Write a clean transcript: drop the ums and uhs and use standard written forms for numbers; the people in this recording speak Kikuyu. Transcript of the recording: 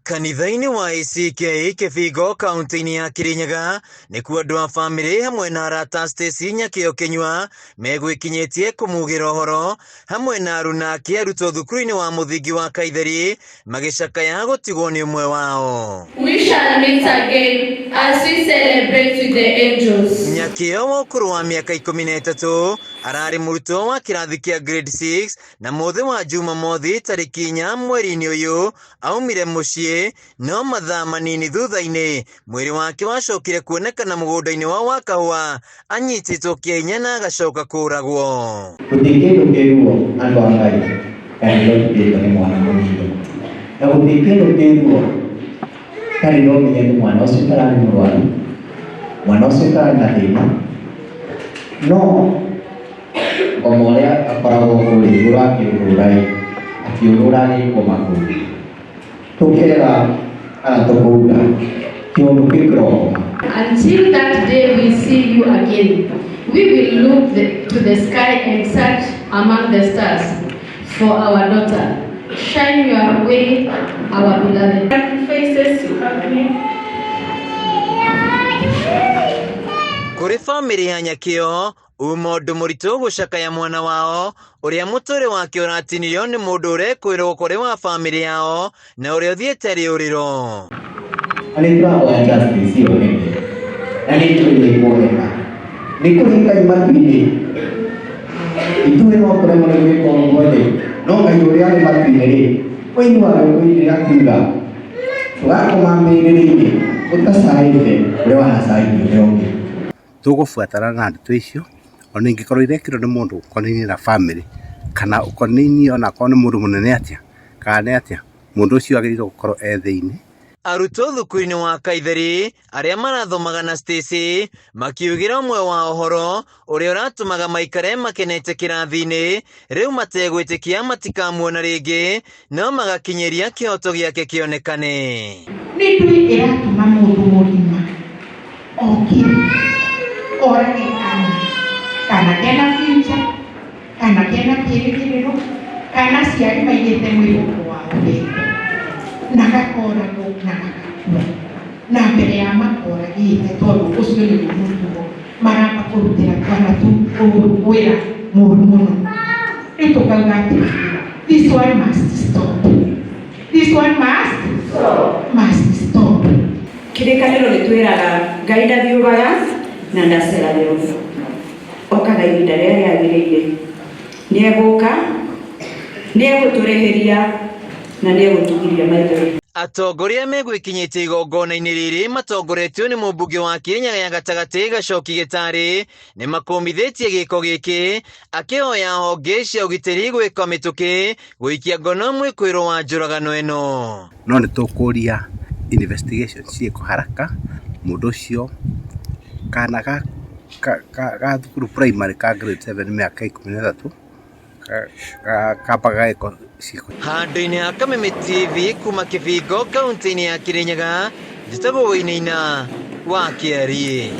Kanitha-inĩ wa ACK Kĩbingo kaunti-inĩ ya Kirinyaga nĩkuo andũ a famĩlĩ hamwe na arata Stacy Nyakĩo Kĩnyua megwĩkinyĩtie kũmugĩra ũhoro hamwe na aruna ake arutwo thukuru-inĩ wa mũthingi wa Kaitheri magĩcakaya gũtigwo nĩ ũmwe wao. We shall meet again as we celebrate with the angels. Nyakĩo wa ũkũrũ wa mĩaka 13 ararĩ mũrutwo wa kĩrathi kĩa grade 6 na mũthĩ wa Jumamothi tarĩki 4 mweri-inĩ ũyũ aumire mũciĩ no mathaa manini thutha-inĩ mwĩrĩ wake wacokire kuonekana mũgũnda-inĩ wao wa kahũa anyitĩtwo kĩa hinya na agacoka kũragwo. Gũtirĩ kĩndũ kĩ ruo andũ a Ngai ta rĩrĩa ũtigĩtwo nĩ mwana mũnini, na gũtirĩ kĩndũ kĩ ruo ta rĩrĩa ũmenyete mwana ũcio tararĩ mũrwaru, mwana ũcio tararĩ na thĩna, no ngoma ũrĩa akoragwo kũrĩa igũrũ akĩũrũra ĩ, akĩũrũra agĩkoma kũu, tũkera kana tũkauga kĩũndũ kĩu kĩrokoma. Until that day we see you again, we will look to the sky and search among the stars for our daughter. Shine your way, our beloved. Sacrifices you have made. Kũrĩ famĩlĩ ya Nyakĩo uma ũndũ mũritũ gũcakaya mwana wao ũrĩa mũtũrĩ wake ũratinirio nĩ mũndũ ũrekwĩrwo kũrĩ wa famĩlĩ yao na ũrĩa ũthiĩte rĩũrĩro. Na nĩ tũrahoya justice yoneke na nĩ njũĩ nĩ ĩkuoneka. Nĩ kũrĩ Ngai matu-inĩ. Ithuĩ no tũremwo nĩ gwĩka ũguo rĩ, no Ngai ũrĩa arĩ matu-inĩ rĩ, ũiguaga ũkĩinĩra akiuga tũgakoma mbĩrĩra-inĩ ũtacaĩte ũrĩa wanacaithia ũrĩa ũngĩ. Tũgũbuatana na ndeto icio, ona ingĩkorwo irekirwo nĩ mũndũ ũkonainie na bamĩrĩ, kana ũkonainie onakorwo nĩ mũndũ mũnene atĩa, kana nĩ atĩa, mũndũ ũcio agĩrĩirwo gũkorwo e thĩiniĩ. Arutwo thukuru-inĩ wa Kaitheri arĩa marathomaga na Stacy makiugĩra ũmwe wa ũhoro ũrĩa ũratũmaga maikare makenete kĩrathi-inĩ rĩu mategwĩtĩkia matikamuona rĩngĩ no magakinyĩria kĩhoto gĩake kĩonekane. Nĩ ndũĩ ĩratũma mũndũ mũgima okĩre orage kana kana kena future kana kena kĩrĩgĩrĩro kana aciari maigĩte mwĩhoko wao wega na gakoragwo na gagakua na mbere ya makoragĩte tondũ ũcio nĩguo mũtugo maramba kũrutĩra twana tu wĩra mũru mũno. Rĩu tũkauga atĩrĩrĩ, this one must stop, this one must stop. Kĩrĩkanĩro gĩtwĩraga Ngai ndathiũraga na ndaceragĩrwo, okaga ihinda rĩrĩa rĩagĩrĩire. Nĩ egũka, nĩ egũtũrĩhĩria na nĩ egũtũgiria maithori. Atongoria megwĩkinyĩtie igongona-inĩ rĩrĩ matongoretio nĩ mũmbunge wa Kĩrĩnyaga ya gatagatĩ Gacoki Gĩtarĩ nĩ makũmithĩtie gĩko gĩkĩ akĩhoya honge cia ũgitĩri gwĩka mĩtũkĩ gũikia ngono mwĩkũĩrwo wa njũragano ĩno. No nĩ tũkũria investigation ciĩkwo haraka mũndũ ũcio kana ga thukuru primary ka grade 7 mĩaka 13 kambaga gagekwo ciĩko. Handũ-inĩ ha Kameme TV kuma Kĩbingo kaunti-inĩ ya Kĩrĩnyaga, njĩtagwo Wainaina wa Kĩariĩ.